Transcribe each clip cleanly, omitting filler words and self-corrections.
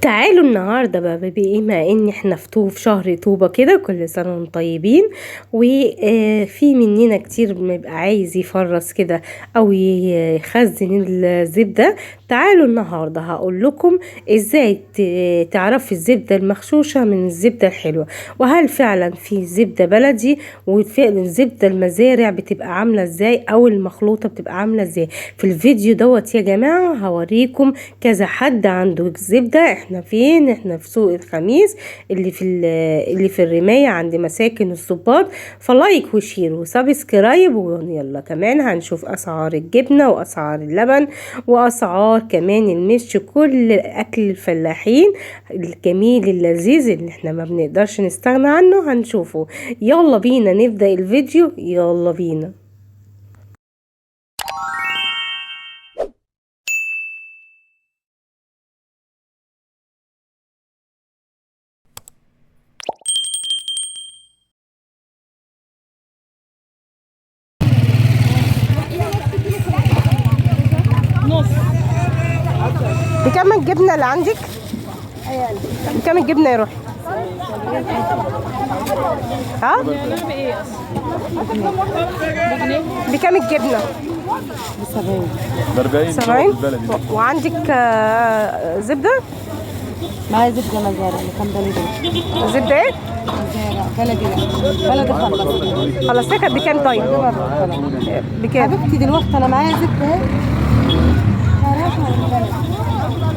تعالوا النهارده بقى بما ان احنا في شهر طوبة كده، كل سنة وانتم طيبين. وفي مننا كتير بيبقى عايز يفرص كده او يخزن الزبدة. تعالوا النهارده هقول لكم ازاي تعرفي الزبدة المغشوشة من الزبدة الحلوة، وهل فعلا في زبدة بلدي، وفعلا الزبدة المزارع بتبقى عاملة ازاي او المخلوطة بتبقى عاملة ازاي. في الفيديو دوت يا جماعة هوريكم كذا حد عنده زبدة. احنا فين؟ احنا في سوق الخميس اللي في الرماية عند مساكن الضباط. ف like و share و subscribe، ويلا كمان هنشوف اسعار الجبنة واسعار اللبن واسعار كمان المش، كل اكل الفلاحين الجميل اللذيذ اللي احنا ما بنقدرش نستغنى عنه هنشوفه. يلا بينا نبدأ الفيديو، يلا بينا. بكام الجبنة اللي عندك؟ بكام الجبنة يا روحي؟ ها؟ بكام الجبنة؟ ب 70. وعندك زبدة؟ معايا زبدة مزارع اللي كان بلدي. زبدة ايه؟ مزارع بلدي. لا بلدي خلصت. خلصتها كانت بكام طيب؟ بكام؟ حبيبتي دلوقتي انا معايا زبدة اهي.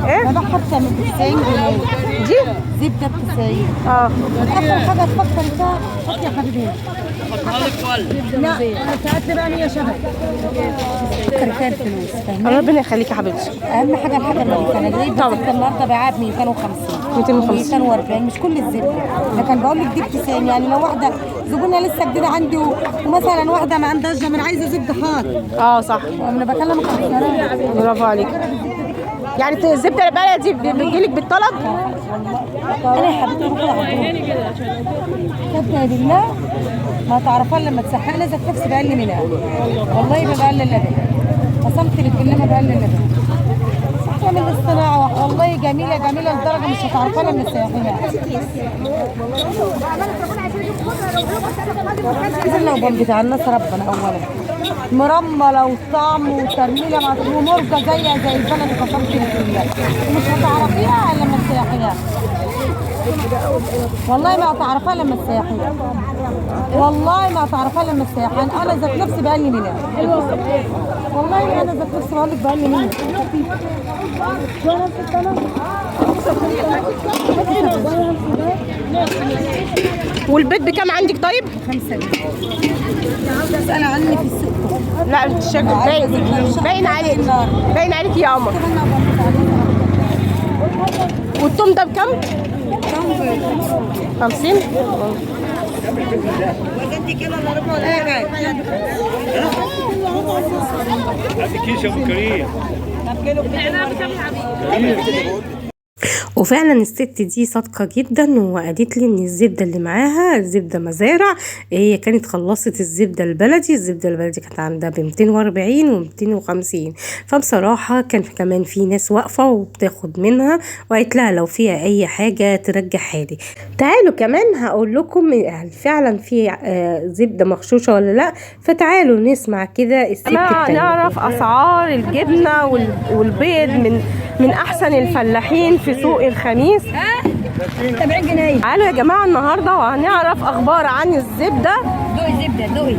ايه؟ انا بحط من 90 جنيه. دي؟ زبدة ب 90. اه اخر حاجة تفكر فيها حط يا حبيبي. لا انا ساعات بقى 100 شبكة. فكر فيها الفلوس، فاهمة؟ ربنا يخليك يا حبيبتي. اهم حاجة الحاجة النظيفة. انا جايبه زبدة النهارده بايعاها ب 250 250 240، مش كل الزبدة، لكن بقول لك دي ب 90. يعني لو واحدة زبونه لسه جديدة عندي ومثلا واحدة ما عندهاش جمال عايزه زبدة حاضر. اه صح، انا بكلمك بصراحة. برافو عليك. يعني الزبدة البلدي بتجيلك بالطلب؟ انا يا حبيبتي باخد على طول. بالله ما تعرفها لما تسحق لازم نفسي بقل منها، والله ما بقلل لبن. قسمت لك بالله ما بقلل لبن. صح من الاصطناع والله جميلة جميلة لدرجة مش هتعرفها لما تسيحيها. لو بتاع الناس ربنا اولا مرمله وطعم وترميله مع ومرجه زيها زي البلد. قسمت لك بالله مش هتعرفيها لما تسيحيها، والله ما هتعرفها لما تسيحيها، والله ما هتعرفها لما تسيحيها. انا ذات نفسي بقلي منها، والله انا ذات نفسي بقول لك بقلي منها. والبيض بكام عندك طيب؟ 5. تسأل عني في السوق؟ لا مش باين، باين عليك، باين عليك يا قمر. والثوم ده بكام؟ 50. وفعلا الست دي صادقة جدا، وقالت لي ان الزبدة اللي معاها الزبدة مزارع، هي كانت خلصت الزبدة البلدي. الزبدة البلدي كانت عندها ب 240 و 250. فبصراحة كان كمان في ناس واقفة وبتاخد منها، وقالت لها لو فيها اي حاجة ترجعها لي. تعالوا كمان هقول لكم هل فعلا في زبدة مغشوشه ولا لا، فتعالوا نسمع كده الست التانية. نعرف اسعار الجبنة والبيض من احسن الفلاحين في سوق الخميس. 70 جنيه. تعالوا يا جماعة النهارده وهنعرف اخبار عن الزبدة. دوقي الزبدة، دوقي.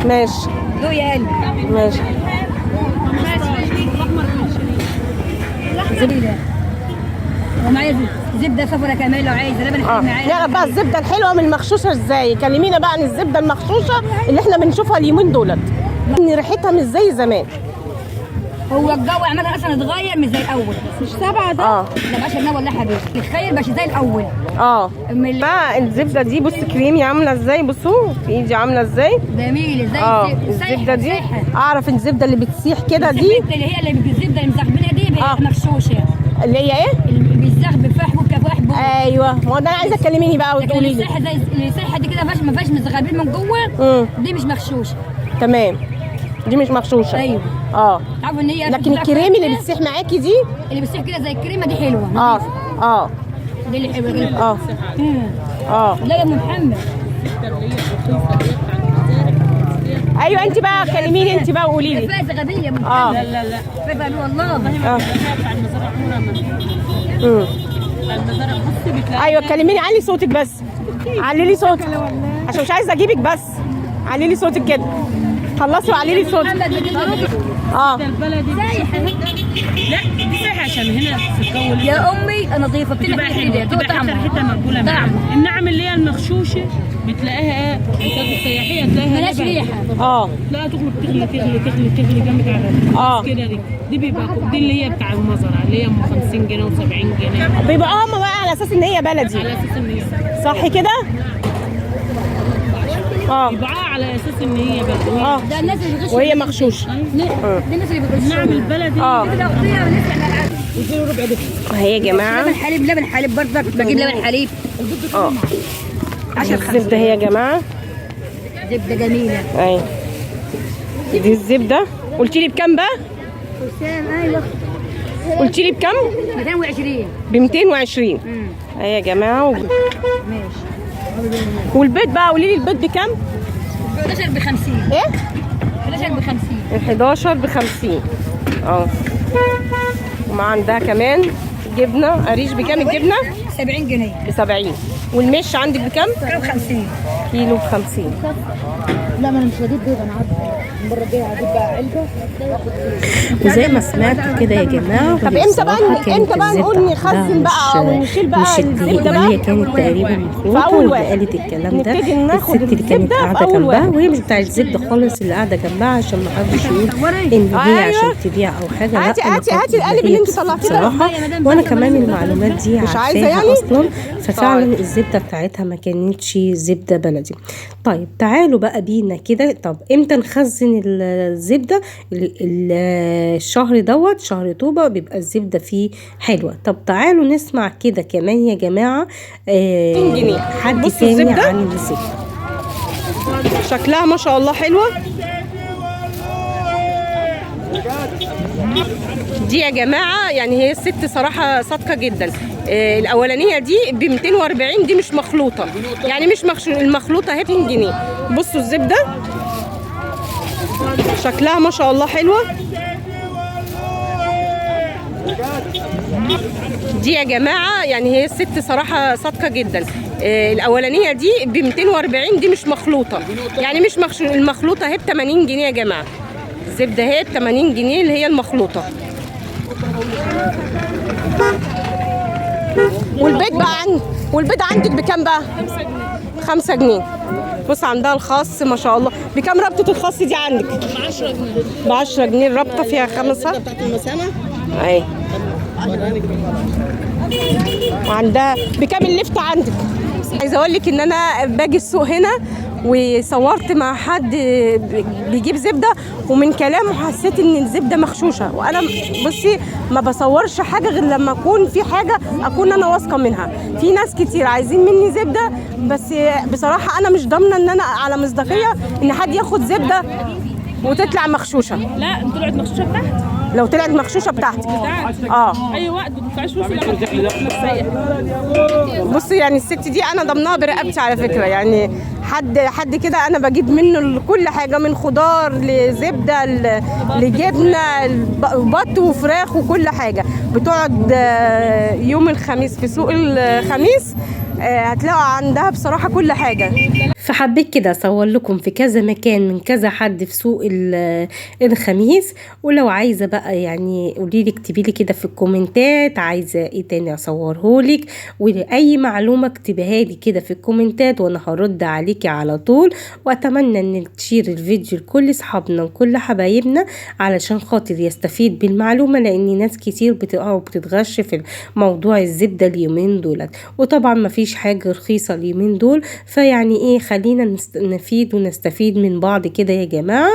ماشي دوقي يا قلبي. ماشي. زبدة ومعايا زبدة صفرا كمان لو عايزه لبن. معايا نعرف بقى الزبدة الحلوة من المغشوشه ازاي. كلمينا بقى عن الزبدة المغشوشه اللي احنا بنشوفها اليومين دولت، ان ريحتها مش زي زمان. هو الجو عمال اصلا اتغير، مش زي الاول. مش 7 ده؟ لا 10 جنيه والله يا حبيبتي. الخير مش زي الاول. بقى الزبدة دي بص كريمي عامله ازاي، بصوا في ايدي عامله ازاي. جميل ازاي الزبدة دي. اعرف ان الزبدة اللي بتسيح كده دي اللي هي اللي الزبدة اللي مزغبله دي مغشوشه. اللي هي ايه؟ اللي بيزغب فيها حبوب كفاح. ايوه، ما هو ده انا عايزه تكلميني بقى وتقولي لي. السيحه زي السيحه دي كده ما فيهاش مزغبين من جوه، دي مش مغشوشه. تمام، دي مش مغشوشه. ايوه. لكن الكريمي اللي بتسيح معاكي دي، اللي بتسيح كده زي الكريمة دي حلوة. اه دي اللي حلوة. اه اه. لا يا ام محمد. ايوه انت بقى كلميني انت بقى وقولي لي. فايزه غبية يا ام محمد. اه لا لا لا فايزه والله. اه. ايوه كلميني، علي صوتك بس، علي لي صوتك عشان مش عايزه اجيبك، بس علي لي صوتك كده. خلصي وعلي لي صوتك. اه البلدي لا دي سايحه عشان هنا في الجو يا امي انا ضيفه بتبقى حلوة، بتبقى حتة مقبولة. طعم النعم اللي هي المغشوشه بتلاقيها ايه؟ السياحية تلاقيها ملاش ريحه. اه لا تغلي تغلي تغلي تغلي تغلي جامد على اه كده. دي بيبقى دي اللي هي بتاع المزرعة اللي هي ام 50 جنيه و70 جنيه، بيبقى هم بقى على اساس ان هي بلدي، على اساس ان هي صح كده؟ اه يبيعوها على اساس ان هي بلدي. اه ده الناس اللي بتغش، وهي مغشوشه. ده الناس اللي بتغش النعم البلدي. اه اهي يا جماعة لبن حليب، لبن حليب برضك بجيب لبن حليب. اه الزبدة اهي يا جماعة، زبدة جميلة. اهي دي الزبدة. قلتي لي بكام بقى؟ ايوه قلتي لي بكام؟ 220. ب 220. اهي يا جماعة. ماشي. والبيض بقى قولي لي البيض بكام؟ 11 ب 50. ايه؟ 11 ب 50. 11 ب 50. اه ومع عندها كمان جبنه قريش. بكام الجبنة؟ 70 جنيه. ب 70. والمش عندك بكام؟ كيلو ب 50. كيلو ب 50. لا ما انا مش هجيب بيض، انا عارفه المرة الجاية هجيب بقى علبة. وزي ما سمعتوا كده يا جماعة، طب امتى بقى، امتى بقى نقول نخزن بقى ونشيل بقى مش الزبدة بقى؟ هي كانت تقريبا مخلوطه واللي قالت الكلام ده الست اللي كانت قاعدة جنبها، وهي مش بتاعت زبدة خالص اللي قاعدة جنبها عشان ما حدش يقول ان هي عشان تبيع او حاجة. لا هاتي هاتي هاتي القالب اللي انت طلعتيه ده بصراحة، وانا كمان المعلومات دي عارفاها يعني؟ اصلا. ففعلا الزبدة بتاعتها ما كانتش زبدة بلدي. طيب تعالوا بقى بينا كده، طب امتى نخزن الزبدة؟ الشهر دوت شهر طوبة بيبقى الزبدة فيه حلوة. طب تعالوا نسمع كده كمان يا جماعة حد تاني عن الزبدة. شكلها ما شاء الله حلوة دي يا جماعة، يعني هي الست صراحة صادقة جدا. الاولانية دي ب 240، دي مش مخلوطه، يعني مش المخلوطه اهي ب 2 جنيه. بصوا الزبدة شكلها ما شاء الله حلوة دي يا جماعة، يعني هي الست صراحة صادقة جدا. الاولانية دي ب 240، دي مش مخلوطه، يعني مش المخلوطه اهي ب 80 جنيه يا جماعة. الزبدة اهي ب 80 جنيه اللي هي المخلوطه. والبيض بقى والبيض عندك بكام بقى؟ 5 جنيه. 5 جنيه. بص عندها الخس ما شاء الله. بكام ربطه الخس دي عندك؟ ب 10 جنيه. ب 10 جنيه الربطه فيها 5. بتاعت المسامة اهي. وعندها بكام اللفت عندك؟ عايزه اقول لك ان انا باجي السوق هنا وصورت مع حد بيجيب زبدة، ومن كلامه حسيت ان الزبدة مغشوشه. وانا بصي ما بصورش حاجة غير لما اكون في حاجة اكون انا واثقة منها. في ناس كتير عايزين مني زبدة، بس بصراحة انا مش ضامنه ان انا على مصداقية ان حد ياخد زبدة وتطلع مغشوشه. لا طلعت مغشوشه بتاعتي. لو طلعت مغشوشه بتاعتك اه اي وقت ما تدفعيش فلوس الا. بصي يعني الست دي انا ضمناها برقبتي على فكرة، يعني حد كده انا بجيب منه كل حاجة، من خضار لزبده لجبنه بط وفراخ وكل حاجة. بتقعد يوم الخميس في سوق الخميس، هتلاقوا عندها بصراحة كل حاجة. فحبيت كده اصور لكم في كذا مكان من كذا حد في سوق الخميس. ولو عايزه بقى يعني قولي لي، اكتبي لي كده في الكومنتات عايزه ايه تاني اصورهولك، واي معلومة اكتبيها لي كده في الكومنتات وانا هرد عليكي على طول. واتمنى ان تشير الفيديو لكل اصحابنا وكل حبايبنا علشان خاطر يستفيد بالمعلومه، لان ناس كتير بتقع وبتتغش في موضوع الزبدة اليومين دولت، وطبعا مفيش حاجة رخيصة اليومين دول. فيعني ايه، خلينا خلينا نفيد ونستفيد من بعض كده يا جماعة.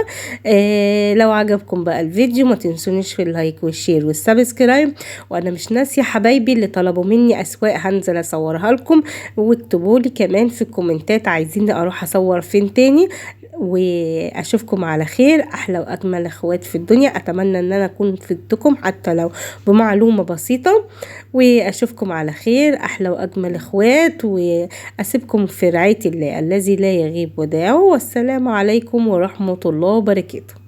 لو عجبكم بقى الفيديو ما تنسونيش في ال like وال share وال subscribe. وانا مش ناسية حبايبي اللي طلبوا مني اسواق هنزل اصورها لكم، واكتبوا لي كمان في الكومنتات عايزين اروح اصور فين تاني. واشوفكم على خير، احلى واجمل اخوات في الدنيا. اتمنى ان انا اكون فدتكم حتى لو بمعلومة بسيطة، واشوفكم على خير، احلى واجمل اخوات، واسيبكم في رعاية الله الذي لا يغيب وداعه. والسلام عليكم ورحمة الله وبركاته.